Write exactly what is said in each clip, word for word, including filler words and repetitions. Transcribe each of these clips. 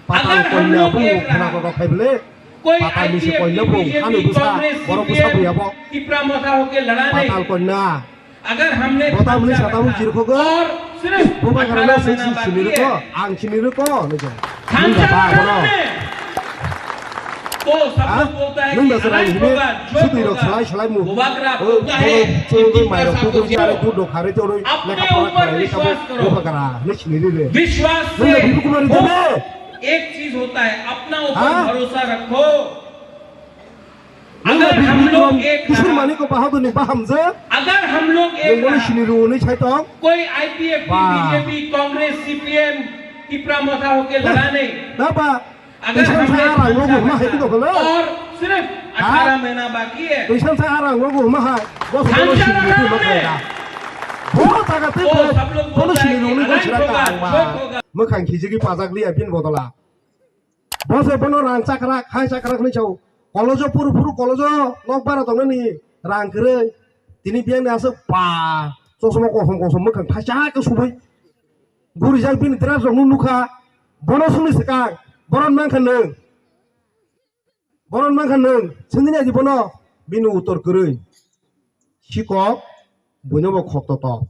Patal Kanya bo khna kotor khai bole. Patal ni se koila bo, ani bwsa, borok bwsa buya bo. Tipra Motha hoke lada nahi. Patal Kanya. Agar hamne Bota muni sata bo jirkho go. Boba garana se si sini rwkho, ang sini rwkho, nukho. Nung da ba bono. To sab log bolta hai ki anaj hoga, jo hoga, Bubagra bolta hai, chungwi mairok kukur jare, dud do khare choroi, lekha pora khlai, boba gara, nung sini rwkho. Vishwas se ek cheez hota hai, apna upar bharosa rakho. Agar hum log ek raha, kisur mani ko bahadur ni baham je. Agar hum log ek raha, sini rwni sai tong. Koi IPFT, BJP, Congress, CPM, Tipra Motha hoke lada nahi. Na ba. Agar hum log ek raha, aur sirf athara mahina baki hai. Twisan sa arang rogo huma hai. Bo sini rwni ko sira ka. Mukhang khijigi pajak liya bin bodola. Bo se bono rang chakrak, hai chakrak hinwi sao. Kolojo phuru phuru kolojo nok bara tongnani rang kwrwi. Tini biyangni aswk pa chosma kosom kosom mwkhang thaisa khe subui. Gurijak bini dress rokno nukha. Bono songni swkang. Boron mankha nwng. Boron mankha nwng. Sindini aji bono bini uttor kwrwi. Sikok, buino bo khok toto.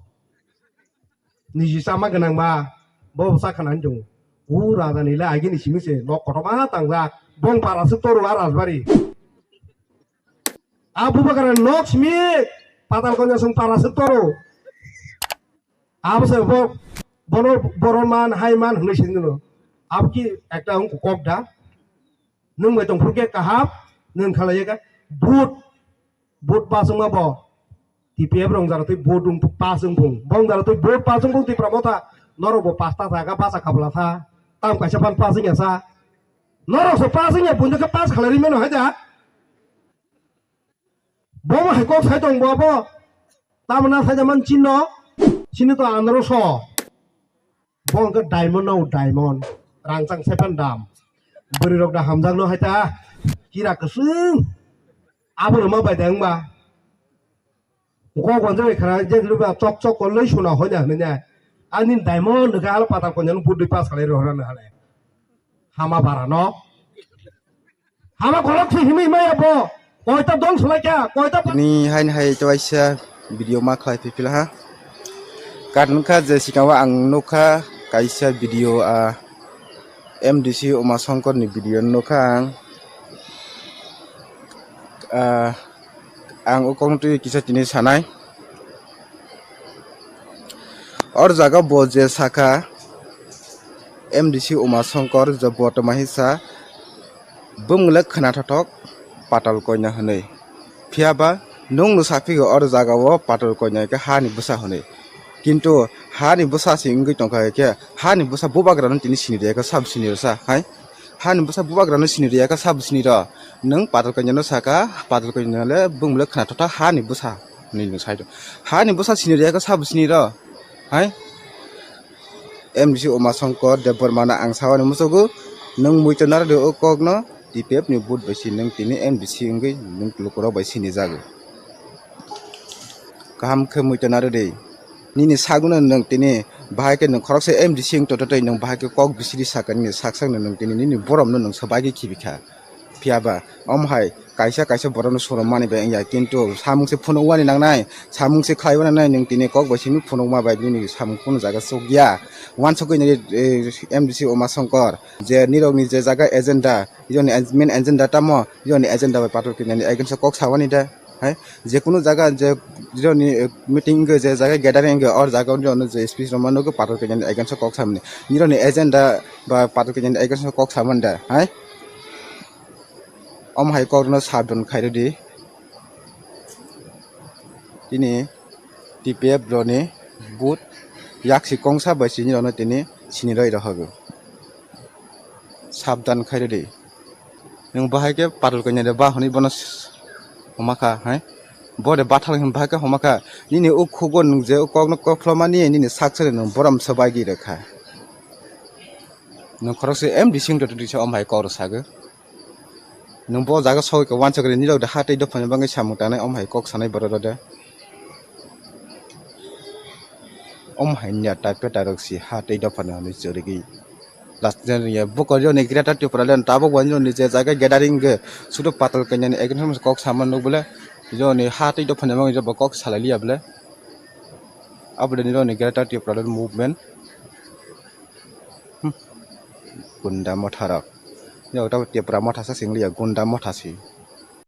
Niji chama gwnang ba, bo bwsa khanani tongo. O raja ni le agini simi se nok kotorma tangjak. Bong para se toro a rajbari. A bubagra nok simi patal konya song para se toro. Abo se bo, bono boron man, hai man hwnwi sini no. Abo ki ekta wng kok da. Nwng bai tong phuru khe kaham, nwng khalai kha vote, vote pass wngma bo. T P F rong jara twi vote wng pass wng phung. Bong jara twi vote pass wng phung Tipra Motha. Norok bo pasta jaga basa khabla sa. Tam kaisa phan pass wngya sa. Norok se pass wngya buino khe pass khalai ri mano hai da. Bo bo hai kok sai tong bo bo. Tamna sai da man chinno. Chini to andro so. Bo hwnkhe diamond no diamond. Rangchak sepen dam. Bwrwi rok da hamjak no hai ta. Kira kwswng. Abo rwma bai da wngba. Kok wanjak bai khara je ruba chok chok ko lei suna hoi da hwnwi ne. Ani diamond hwnkhe alo patal konya no budui pas khalai rohorani hale. Hama bara no. Hama khorok si himwi maya bo. Koita dong sulaikha, koita pa- Ni hain hai to aisa video ma khlai phi phila ha. Karon kha je sikao ang nukha kaisa video a M D C Uma Shankar ni video nukha ang. Ah, ang o kong twi kisa tini sanai. Or jaga bo je sakha M D C Uma Shankar je bo toma hisa bumung le khna thothok patal koina hwnwi. Phiya ba nwng no saphigwi or jaga o patal koina khe hani bwsa hwnwi. Kintu hani bwsa se wngwi tongkha khe hani bwsa bubagra no tini sini rwya khe sab sini rwsa hai. Hani bwsa bubagra no sini rwya khe sab sini rw. Nwng patal koina no sakha patal koina le bumung le khna thothok hani bwsa hwnwi nwng sai do. Hani bwsa sini rwya khe sab sini rw. Hai? M D C Uma Shankar Debbarma no ang sawani muchugo, nwng muitu narwdi o kokno, T P F ni vote bai si nwng tini M D C wngwi nwng lukurok bai sinijago. Kaham khe muitu narwdi. Nini sagwno nwng tini bahai khe nwng khoroksa M D C wng tototwi nwng bahai khe kok bisiri sakha nini sak sakno nwng tini nini boromno nwng swbaigwi khibikha. Phiya ba, omo hai kaisa kaisa borokno soro mani bai wngya, kintu samung se phunuk wani nangnai, samung se khlai wani nangnai, nwng tini kok bai simi phunukma bai nini samung kunu jaga chukya. Wansugwi nini, eh, M D C Uma Shankar, je nirokni je jaga agenda, yoni ag-, main agenda tamo, yoni agenda bai pator kinani against o kok sawani da, hai? Je kunu jaga je, yoni, eh, meeting wngkhe, je jaga gathering wngkhe, or jaga o nirokno je speech rwma nukgo pator kinani against o kok samani. Nirokni agenda ba pator kinani against o kok samani da, hai? Omo hai kokrokno sabdon khairodi. Tini T P F roni vote yaksi kongsa bai sini rokno tini sini roi rohogo. Sabdan khairodi. Nwng bahai khe patal kanya de ba hwnwi bono s-, homa kha, hai? Bo de bathal hwn bahai khe homa kha. Nini o khugo nwng je o kokno koklomani nini sak sari nwng borom swbaigwi rwkha. Nwng khoroksa M D C wngtotwi se omo hai kokrok sagwi. Nwng bo jaga sogwi khe wansugwi nirok de ha tei dophani bagwi samung tangnai, omo hai kok sanai borok rok de. Omo hai nya type ta rok si ha tei dophani hwnwi chwrwgwi. Last jani ya, buko joni Greater Tipraland tabuk bo joni je jaga gathering ge sudu patal kanya ni ekdom kok sama nuk bole, joni ha tei do phanya mang jobo kok salai liya bole. Abo de joni Greater Tipraland movement. Hmm. Gunda motha rok. Yo, tabo Tipra motha sa sing liya, gunda motha si.